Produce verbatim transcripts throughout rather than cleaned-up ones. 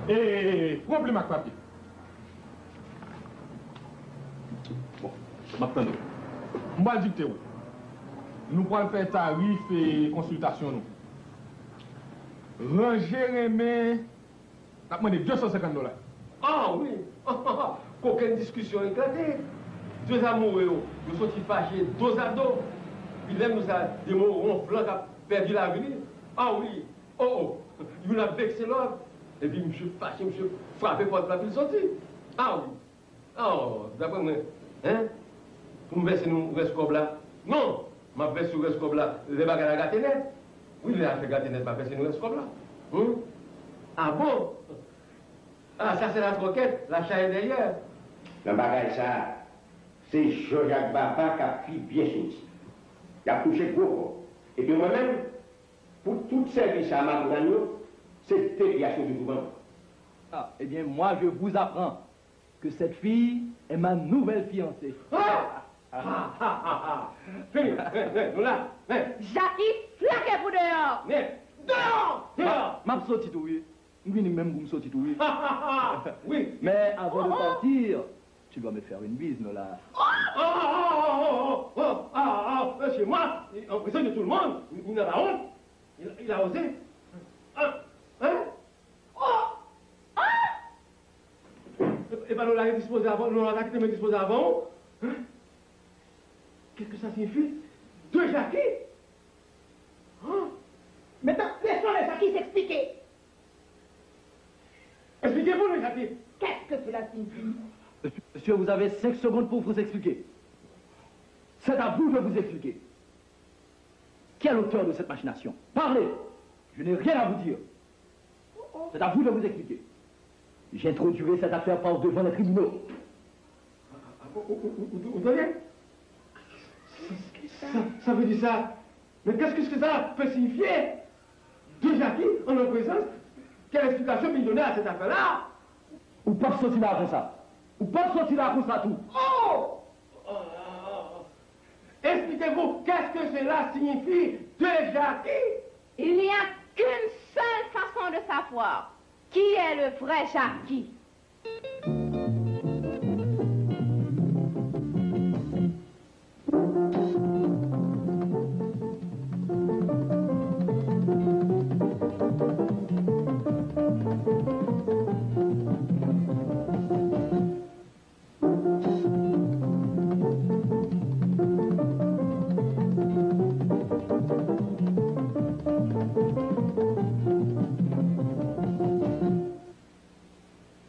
E, e, e, e, pran plim ak papye. Bon, m ap tande w. M pral dikte w. Nou pral fè tarif e konsiltasyon nou. Ranje renmen, n ap mande de san senkant dola. Ah wi! Kokenn diskisyon eklate. De zamoure yo, yo soti fache dozado. Pi lè nou sa de mo wonflan k ap pèdi lavi li. Ah wi! Oh, oh! Youn ap vekse lòt. Epi misye fache, misye frape pòt la, epi l soti. Ah wi! Oh, daprè mwen, hein? Pou m vèse nou rès kòb la? Non! M ap vèse w rès kòb la lè bagay la gate nèt. Wi, lè afè gate nèt, m ap vèse nou rès kòb la. Hum? Ah bon? Ah, ça c'est la troquette, la charrette derrière. Nan bagay sa a, se Jòj ak Bapa k ap pi byen soti. Y ap touche gwo kòb. Epi mwen menm, pou tout sèvis sa a m ap rann yo, se de pyas yo toujou ban mwen. Ah, eh bien, moi, je vous apprends que cette fille est ma nouvelle fiancée. Ah! Ah, ah, ah, ah. Fini. Ven, ven, nou la. Ven. Jackie, flake pou deyò! Nèt. Deyò! Deyò! M ap soti tou, wi. M vini menm pou m soti tou, wi. Wi. Mais avant de partir, tu dois me faire une bise, Nola. Ah, ah, ah, ah, ah, ah, ah, ah, ah, c'est moi, en présence de tout le monde, il n'a pas honte, il, il a osé. Hein? Hein? Oh! Ah! E, e pa Nola ki dispoze avan, Nola ki te men dispoze avan ou? Hein? Qu'est-ce que ça signifie? De Jackie? Hein? Maintenant, laissons le Jackie s'expliquer. Expliquez-vous, le Jackie. Qu'est-ce que cela signifie? Monsieur, vous avez cinq secondes pour vous expliquer. C'est à vous de vous expliquer. Qui est l'auteur de cette machination? Parlez! Je n'ai rien à vous dire. C'est à vous de vous expliquer. J'introduirai cette affaire par devant les tribunaux. Ou, ou, ou, ou, ou tande? Sa, sa vle di sa. Mais qu'est-ce que cela peut signifier? De Jackie, en notre présence, quelle explication puis donner à cette affaire-là? Ou p ap soti la konsa. Ou p ap soti la konsa tou. Oh! Oh, oh, oh, oh. Expliquez-vous, qu'est-ce que cela signifie, de Jackie? Il n'y a qu'une seule façon de savoir qui est le vrai Jackie.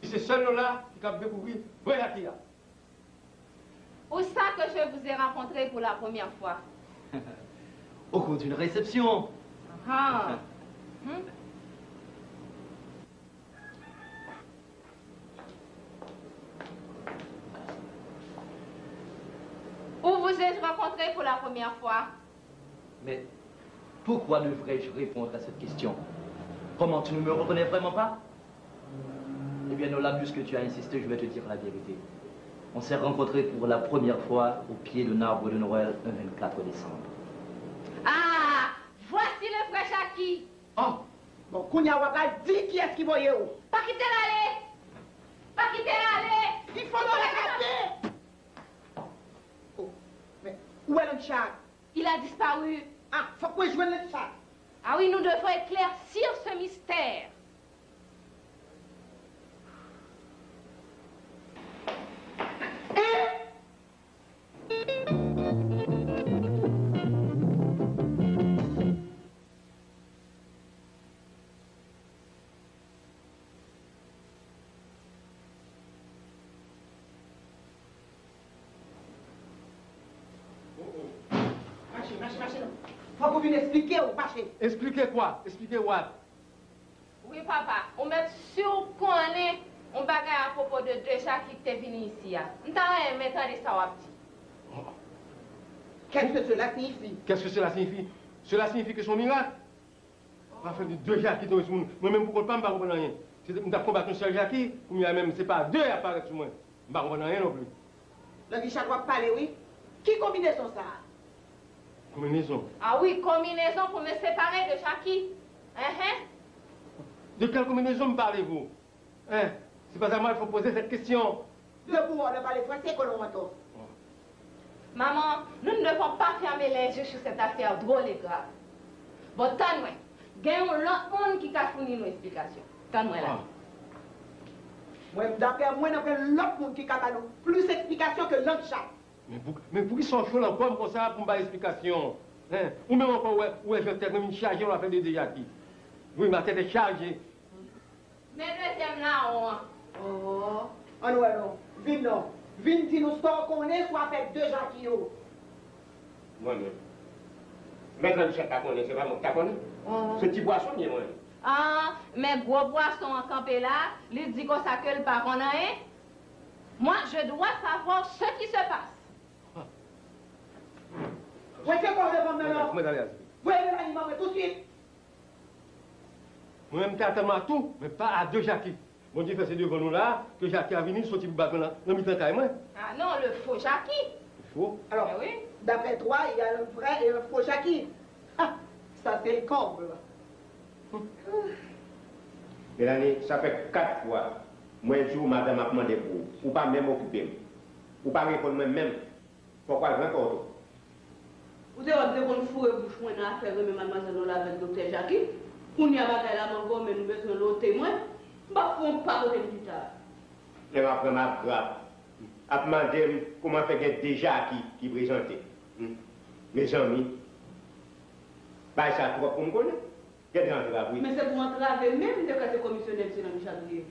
Se sèl nou la ki kab dekouvri vrè Jackie a. Où ça que je vous ai rencontré pour la première fois? Au cours d'une réception. Ah. Hmm. Où vous ai-je rencontré pour la première fois? Mais pourquoi devrais-je répondre à cette question? Comment, tu ne me reconnais vraiment pas? Eh bien, Nola, puisque tu as insisté, je vais te dire la vérité. On s'est rencontrés pour la première fois au pied d'un arbre de Noël un vingt-quatre décembre. Ah! Voici le vrai Jackie! Oh! Bon, kounye a w ap al di kiyès ki voye w. Pa kite l ale! Pa kite l ale! Il faut nous rattraper! Oh, men, où est Richard? Il a disparu. Ah, fòk mwen jwenn Richard. Ah oui, nous devons éclaircir ce mystère. Mache, mache, mache non. Fòk ou vin esplike w, mache. Expliquer quoi? Expliquer what? Wi, papa. Ou mèt si w konnen yon bagay apwopo de de Jackie ki te vini isi a. M ta renmen tande sa w ap di. Qu'est-ce que cela signifie? Qu'est-ce que cela signifie? Cela signifie que c'est un miracle. Afè de de Jackie tonbe sou moun. Mwen menm pou kont pa m, m pa konprann anyen. Se m t ap konbat yon sèl Jackie, kounye a menm se pa de y ap parèt sou mwen. M pa konprann anyen non plis. Lè Richard w ap pale wi. Ki konbinezon sa a? Konbinezon? Ah wi, konbinezon pou me separe de Jackie. Enhen. De quelle combinaison me parlez-vous? Hein? C'est pas à moi qu'il faut poser cette question. Debout, on a parlé français, que l'on entend. Maman, nous ne devons pas fermer les yeux sur cette affaire drôle et grave. Bon, tann mwen. Gen yon lòt moun ki ka founi nou esplikasyon. Tann mwen la. Mwen, daprè mwen, nan gen lòt moun ki ka ba nou plis esplikasyon ke Landja. Men pou, men poukisa w cho nan kò m konsa pou m bay esplikasyon? Hein? Ou menm ankò, ou wè, ou wè jan tèt mwen vin chaje nan afè de Dejaki. Wi, ma tête est chargée. Men dezyèm lawon an. Oh, ann wè non. Vin non. Vin di nou sa w konnen sou afè Dejaki yo. Mwen menm. Mèt Landja pa konnen, se pa mwen ki ta konnen. Se ti pwason m ye mwen. Ah, men gwo pwason an kanpe la, li di konsa ke l pa konn anyen. Moi, je dois savoir ce qui se passe. Wete kò w devan m nan non. Voye Melanie ban mwen tousuit. Mwen menm m te atann mwen a tou, men pa a Dejaki. Bondye fè se devan nou la, ke Jaki a vini, soti pou bat mwen nan, nan mitan kay mwen. Ah non, le faux Jaki. Fo. Alors, Eh oui. D'après toi, il y a un vrai et un faux Jaki. Ah, ça c'est le comble. Melanie, sa fè kat fwa mwen di w madanm ap mande pou ou. Ou pa menm okipe m. Ou pa reponn mwen menm. Fò w al rann kò w tou. Ou te wè m te konn foure bouch mwen nan afè renmen madmwazèl Lola avèk doktè Jaki. Kounye a bagay la mango men nou bezwen lote mwen. M p ap fè yon pa kote m chita. Lè m ap pran m ap grap. Ap mande m kòman fè gen de Jaki ki prezante. Mezanmi. Bagay sa twòp pou m konnen. Gen de antrave wi. Men se pou antrave menm m te kwè se komisyonè misye nan Michak li ye.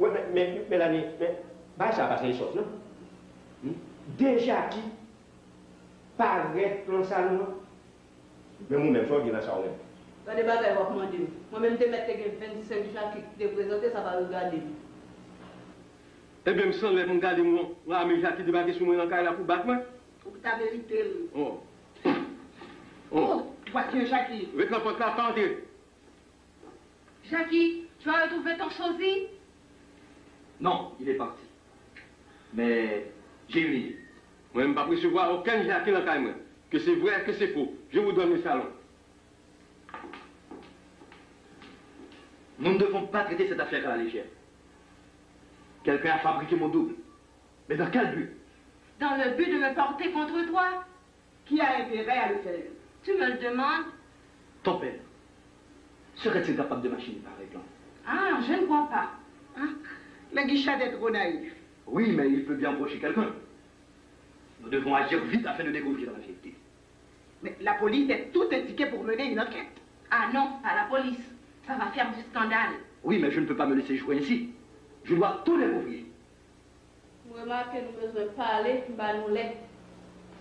Wi men, men, Melanie, men, bagay sa pa se ensòt non. De Jaki parèt nan salon an. Men ou menm, sa w gen nan sa w menm? Gade bagay w ap mande m. Mwen menm m te mèt te gen vennsenk Jaki ki te prezante, sa pa regade m. Ebyen, m sanlè pou m gade yon, yon ame Jaki debake sou mwen nan kay la pou bat mwen? Ou ta merite l. Oh. Oh, voici un Jaki. Ret nan pòt la, pa antre. Jaki, tu as retrouvé ton sosie? Non, il est parti. Mais j'ai une idée. Mwen, m p ap resevwa okenn Jaki nan kay mwen. Ke se vrè, ke se fo. Je vous donne le salon. Nous ne devons pas traiter cette affaire à la légère. Quelqu'un a fabriqué mon double. Mais dans quel but? Dans le but de me porter contre toi. Qui a intérêt à le faire? Tu me le demandes? Ton père serait-il capable de machiner pareil plan? Ah, je ne crois pas. Hein? Languichard est trop naïf. Oui, mais il peut bien embaucher quelqu'un. Nous devons agir vite afin de découvrir la vérité. Mais la police est tout indiquée pour mener une enquête. Ah non, pas la police. Ça va faire du scandale. Oui, mais je ne peux pas me laisser jouer ainsi. Je dois tout découvrir. M remake nou bezwen pale, ba nou lè.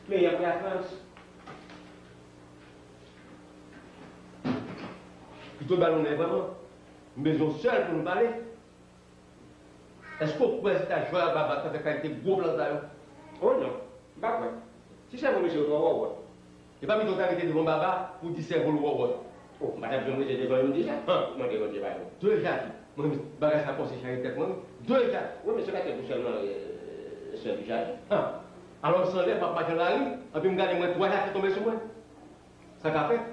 Men y ap la Frans. Pito ba nou lè vrèman. M bezwen w sèl pou nou pale. Èske w kwè se ta jwè a Baba k ap fè kalite gwo plan sa yo? Oh non, m pa kwè. Ti sèvo mesye yo twò wòwòt. E pa pito w ta rete devan Baba pou w di sèvo l wòwòt? Oh, m pa t ap janm rete devan youn deja. Mande Bondye padon. De Jaki. Mwen, bagay sa kòmanse chaje tèt mwen wi. De Jaki. Wi, men se pa tèt ou sèlman, sè Jaki. Alò, m sanlè, m ap mache nan lari, anpi m gade m wè twa Jaki tonbe sou mwen. Sa ka fèt.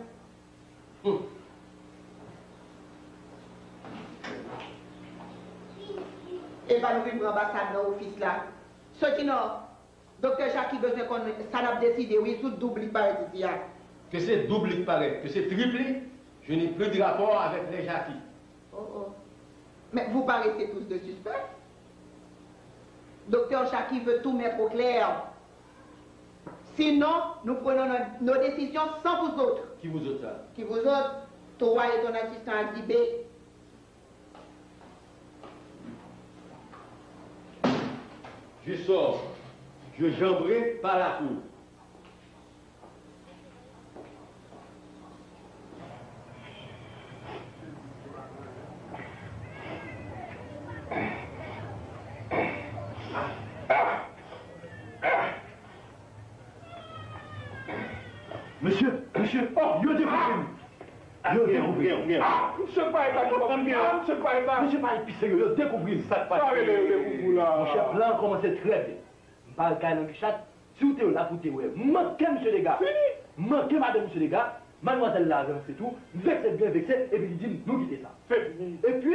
Epa nou vin pran anbasad nan ofis la. Soti non. Doktè Jaki bezwen konn sa n ap deside wi sou doub li k parèt isi a. Ke se doub li k parèt, ke se trip li, je n'ai plus de rapport avec les Jaki. Oh oh. Mais vous paraissez tous de suspects. Docteur Jaki veut tout mettre au clair. Sinon, nous prenons nos, nos décisions sans vous autres. Ki vous autres sa? Qui vous autres, toi et ton assistant Azibé. Je sors. Je jamberai par la cour. Mesye, mesye, yo dekouvri m. Yo dekouvri m. Misye pa eta ki kòm misye pa eta. Mesye pa pi serye, yo dekouvri m. Sa k pase? Sa rele rele boubou la. Monchè, plan an kòmanse trè byen. M pa al kay Languichat, si w te la pou w te wè. M manke misye dega. M manke madanm misye dega. Madmwazèl la ranse tou. M vekse, byen vekse, epi li di m nou kite sa. Epi,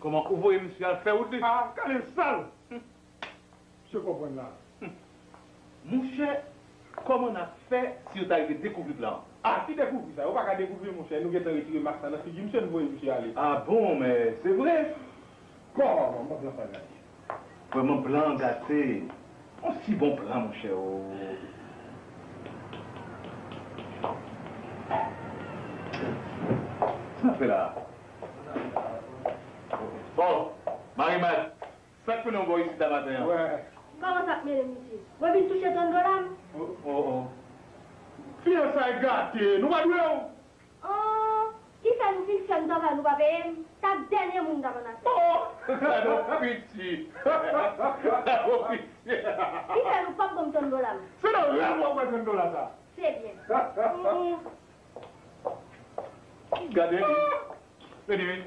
Kòman ou voye misye al fè wout li? Ah, gade sal! Misye konprann la. Monchè, kòman n ap fè si yo ta rive dekouvri plan an? Ah, ki dekouvri sa? Yo pa ka dekouvri, monchè. Nou gentan retire mask la nan figi misye, nou voye misye ale. Ah bon, men se vre? Kòman? Ban m pran plan sa gade. Vrèman, plan an gate. On si bon plan, monchè, o. Sa n ap fè la? Bon, Marimad, sa k mennen w bò isit la maten an? Wè. Kòman sa k mennen m isit? Mwen vin touche trant dola m. O, o, o. Fiyansay gate, nou pa dwe w. Oh, kifè nou fin fè m travay, nou pa peye m? Sa dènye moun m t ap ann achte. Oh, gade yon piti. Gade yon piti. Kifè nou p ap ban m trant dola m? Se nan rèv w ap wè trant dola sa. Se byen. Mm. Gade li. Vini, vini.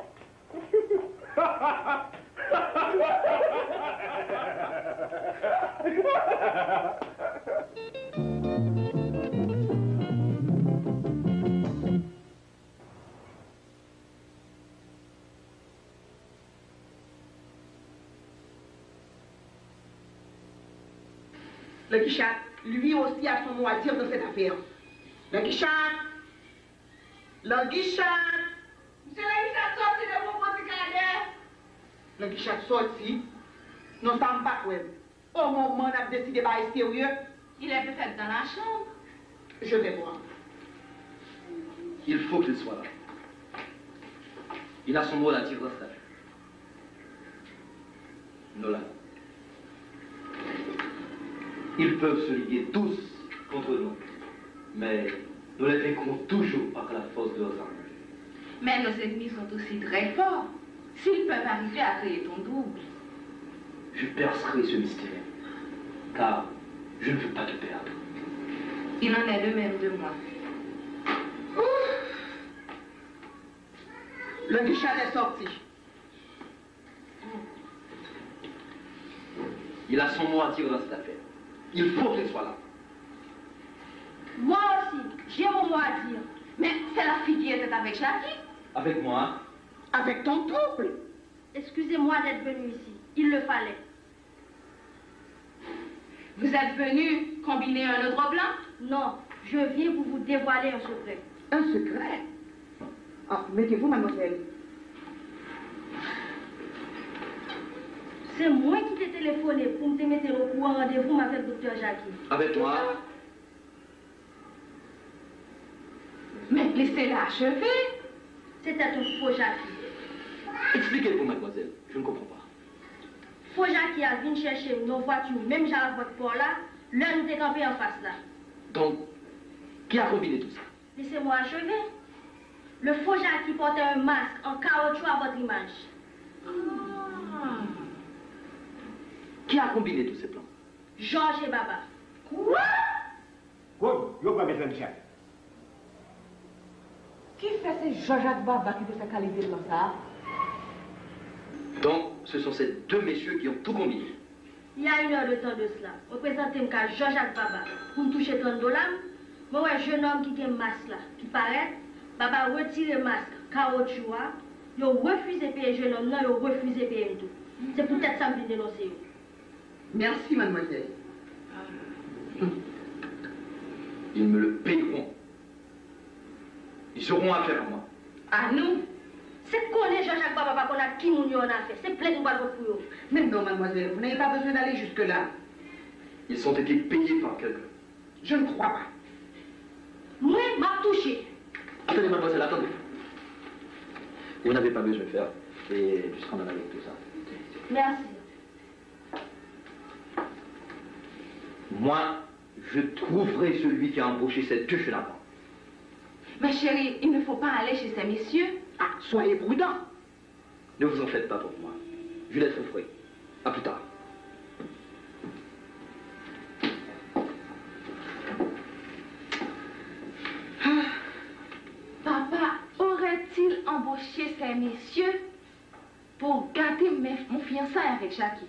Langi Chat, lui aussi a son mot à dire dans cette affaire. Langi Chat! Langi Chat! Misye Langi Chat sòti devan pòt ti kadè! Langi Chat sòti? Non, sa m pa kwè. O moman n ap deside bagay serye. Il est peut-être dans la chambre. Je vais voir. Il faut qu'il soit là. Il a son mot à dire dans cette affaire. Nolan. Ils peuvent se liguer tous contre nous, mais nous les vaincrons toujours par la force de leurs armes. Mais nos ennemis sont aussi très forts. S'ils peuvent arriver à créer ton double. Je percerai ce mystère, car je ne veux pas te perdre. Il en est de même de moi. Languichal est sorti. Il a son mot à dire dans cette affaire. Il faut qu'il soit là. Moi aussi, j'ai mon mot à dire. Mais c'est la fille qui était avec Jackie. Avec moi. Avec ton double. Excusez-moi d'être venu ici. Il le fallait. Vous êtes venu combiner un autre plan? Non, je viens pour vous dévoiler un secret. Un secret? Ah, mettez-vous, mademoiselle. Se mwen ki te telefone pou m te mete l okouran randevou m avèk Doktè Jackie. Avec moi. Men lese l acheve. Se tèt yon fo Jackie. Expliquez pour mademoiselle, je ne comprends pas. Fo Jackie a vin chèche m nan vwati menm jan avèk pa w la, lè nou te kanpe anfas la. Donc, qui a combiné tout ça? Laissez-moi achever. Le faux Jackie portait un masque en caoutchouc à votre image. Ah. Qui a combiné tous ces plans? Georges et Baba. Quoi? Good, yo pran Mèt Languichal. Kifè se Jòj ak Baba ki te fè kalite plan sa a? Donc, ce sont ces deux messieurs qui ont tout combiné. Il y a une heure de temps de cela, mwen prezante m ka Jòj ak Baba pou m touche trant dola m, mwen wè jennonm ki gen mask la ki parèt, Baba retire mask kawotchou a, yo refize peye jennonm nan, yo refize peye m tou. Se poutèt sa m vin denonse yo. Merci, mademoiselle. Ils me le payeront. Ils auront affaire à moi. À nous? Se konnen Jòj ak Baba pa konn ak ki moun yo annafè. Se plent nou pral pot pou yo. Mais non, mademoiselle, vous n'avez pas besoin d'aller jusque-là. Ils ont été payés par quelqu'un. Je ne crois pas. Mwen, m ap touche. Attendez, mademoiselle, attendez. Vous n'avez pas besoin de faire et du scandale avec tout ça. Merci. Moi, je trouverai celui qui a embauché ces deux chenapans. Mais chérie, il ne faut pas aller chez ces messieurs. Ah, soyez prudent. Ne vous en faites pas pour moi. Juliette Fouffret. À plus tard. Ah, papa aurait-il embauché ces messieurs pour gâter mes- mon fiançailles avec Jackie?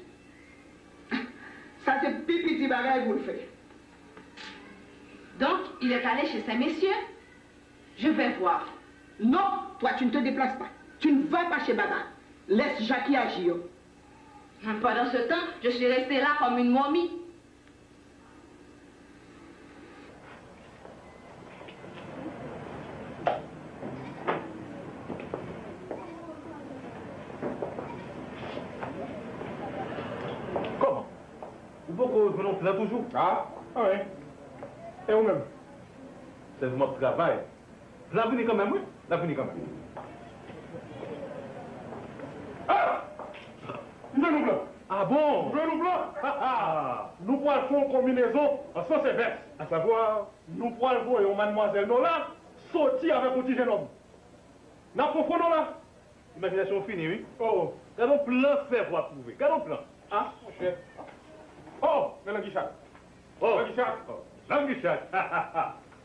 Sa se pi piti bagay pou l fè. Donc, il est allé chez ces messieurs? Je vais voir. Non, toi, tu ne te déplaces pas. Tu ne vas pas chez Baba. Laisse Jackie agir. Pendant ce temps, je suis restée là comme une momie. Kòman? Ou poko jwenn yon plan toujou? Ah, ah wi. E ou menm? Sèlman m ap travay. L ap vini kanmenm, wi. L ap vini kanmenm. Ah! M jwenn yon plan. Ah bon? M jwenn yon plan. Ha, ha. Nou pral fè yon konbinezon an sans inverse. Asavwa? Nou pral voye yon madmwazèl Nola soti avèk yon ti jennonm. N ap konfonn Nola. Imajinasyon w fini, wi. Oh, oh. Gad yon plan fèvwa w ap twouve. Gad yon plan. Ah, monchè. Oh, men Langichak. Oh. Langichak. Oh. Langichak.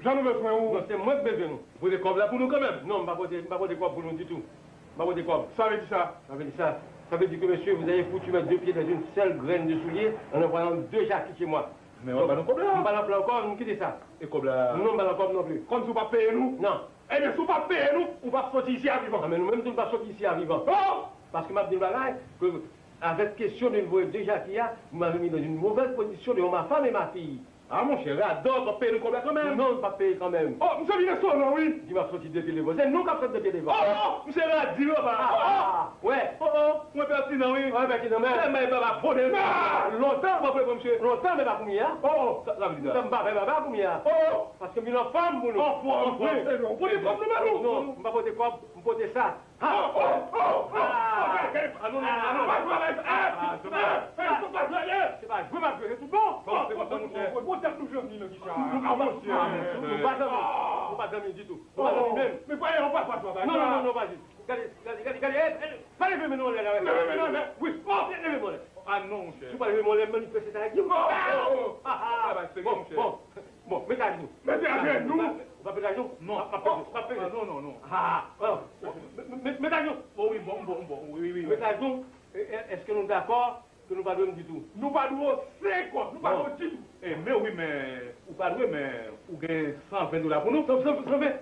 Jan nou bezwen ou. Non, se mwen k bezwen nou. Pote kòb la pou nou kanmenm. Non, m pa pote, m pa pote kòb pou nou ditou. M pa pote kòb. Sa vle di sa? Sa vle di sa. Ça veut dire que, monsieur, vous avez foutu mes deux pieds dans une seule graine de soulier en envoyant deux Jackie chez moi. Men w ap ba nou kòb la. M pa nan plan ankò, nou kite sa. E kòb la? Non, m pa nan kòb non plis. Kòmsi w p ap peye nou? Non. Ebyen, si w p ap peye nou, ou p ap soti isi a vivan. Ah, men nou menm tou, nou p ap soti isi a vivan. Oh! Paske m ap di yon bagay, ke avèk kesyon de voye de Jackie a, vous m'avez mis dans une mauvaise position devant ma femme et ma fille. Ah, monchè, radòt, w ap peye nou kòb la kanmenm. Non, nou p ap peye kanmenm. Oh, misye vin ensolan, wi. Di m ap soti de pye devan. Se nou k ap sot de pye devan. Oh, oh, misye radi, wi, papa. Ah, ah, ah. Wè. Oh, oh, mwen pètinan, wi. Wè, pètinan, men. Tèlman e baba pwoblèm. Ah! Lontan, mwen pwoblèm, misye. Lontan, men pa kounye a. Oh, oh. Sa, sa vle di sa. Sa m pa fè baba kounye a. Oh, oh. Paske m vin anfòm pou nou. Anfòm, anfòm. Pote kòb nou ba nou. Non, m pa pote kòb, m pote sa. Ha! Oh, oh, oh, oh. Ah. Anon, anon. Pa jwe avèk sa. Ah, se pa jwe m ap jwe, se tout bon. Bon, se konsa, monchè. Ou pa zanmi, nou pa zanmi ditou. Nou pa zanmi menm. Men pa yon pa patwa bagay. Non, non, non, non, pa di. Gade, gade, gade, gade, eh, eh, pa leve men nou anlè la. Leve men nou anlè. Wi, leve men anlè. Ah non, monchè. Si w pa leve men anlè, manifeste sa. Oh, oh, oh. Ah, ah. Bon, bon, bon, mete ajenou. Mete ajenou. Ou pa mete ajenou? Non. M ap peze, m ap peze. Ah, non, non, non. Ah, ah. Mete ajenou. Oh wi, bon, bon, bon, wi, wi, wi. Mete ajenou. Èske nou dakò? Ke nou pa dwe m ditou. Nou pa dwe w senkòb, nou pa dwe w ditou. E, men wi, men ou pa dwe, men ou gen san ven dola pou nou. San, san, san ven.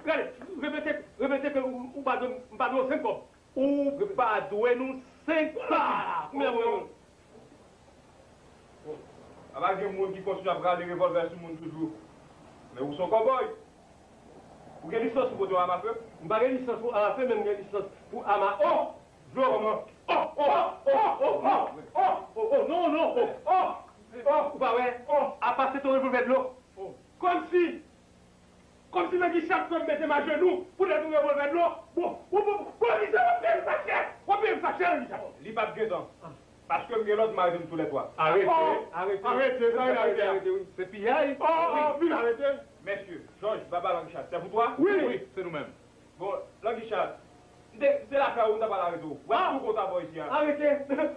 Gade, repete, repete ke ou, ou pa dwe, m pa dwe w senkòb. Ou pa dwe nou senkòb. Konbyen pou nou? Aba gen moun ki kontinye ap rale revòlvè sou moun toujou. Men ou se yon kòbòy. Ou gen lisans pou pote yon amafe? M pa gen lisans pou amafe, men m gen lisans pou ama. Oh! Dlo. Oh, oh, oh, oh, oh, oh, oh, oh, non, non, oh, oh, oh, ou pa wè? Oh, apa se ton revòlvè dlo. Oh. Kòmsi, kòmsi Langi Chat fè m mete m ajenou pou tèt yon revòlvè dlo. Bon, bon, bon, bon, Langi Chat, w ap peye m sa chè. W ap peye m sa chè, Langi Chat. Li p ap gen tan. Paske m gen lòd, m a jwenn toulètwa. Arete, oh, arete, arete, sa arete, arete, arete, wi. Se piyay. Oh, oh, vin arete. Mesye, Jòj, Baba Langi Chat, c'est vous trois? Wi, wi, se nou menm. Bon, Langi Chat, m te, m te lakay ou, m ta pral arete w. W ap tou konta bò isi a. Arete?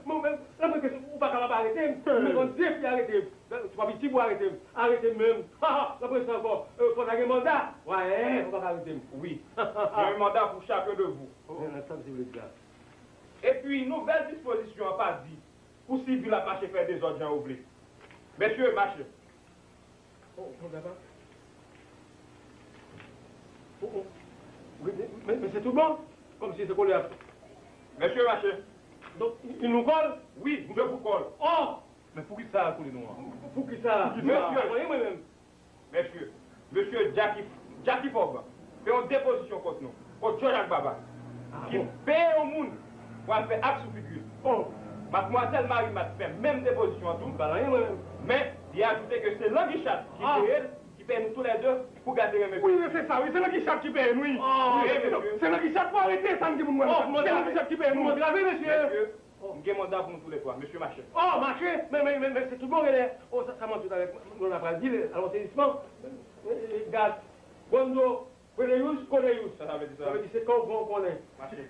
Bon, men, lanmèd ke ou pa kapab arete m. Men yon defi arete m. Twa piti pou arete m. Arete m menm. Ha, ha, l ap rete ankò. Fò ta gen manda. Wè, ou pa ka arete m. Wi. Gen yon manda pou chacun de vous. Nan sa misye vle di la. Epi, nouvèl dispozisyon an pa di pou sivil ap mache fè dezòd jan yo vle. Mesye, mache. Oh, oh, papa. Oh, oh. Men, men, men se tout bon. Kòmsi se kole a. Mesye, mache. Donk, il nous colle? Wi, nou fè pou kòl. Oh! Men poukisa a kole nou an? Poukisa? Mesye. Mwen, mwen menm. Mesye, mesye Jackie, Jackie Forbes fè yon depozisyon kont nou, kont Jòj ak Baba, ki peye yon moun pou al fè ak sou figi l. Madmwazèl Marie Mat fè menm depozisyon an tou, men li ajoute ke se Langi Chat ki peye l, ki peye nou toulède pou gate renmen. Wi, men se sa, wi, se Langi Chat ki peye nou, wi. Wi, mesye. Se Langi Chat pou arete sa n gen pou n wè. Se Langi Chat ki peye nou. Mesye, M gen manda pou nou toulètwa, mesye mache. Oh, mache? Men, men, men, men se tout bon genlè. Oh, sa, sa manje avèk nou la pral di, alò se jisman. Gad, Gondo, Cornelius, Cornelius. Sa, sa vle di sa. Sa vle di se kò w bon konnen. Mache.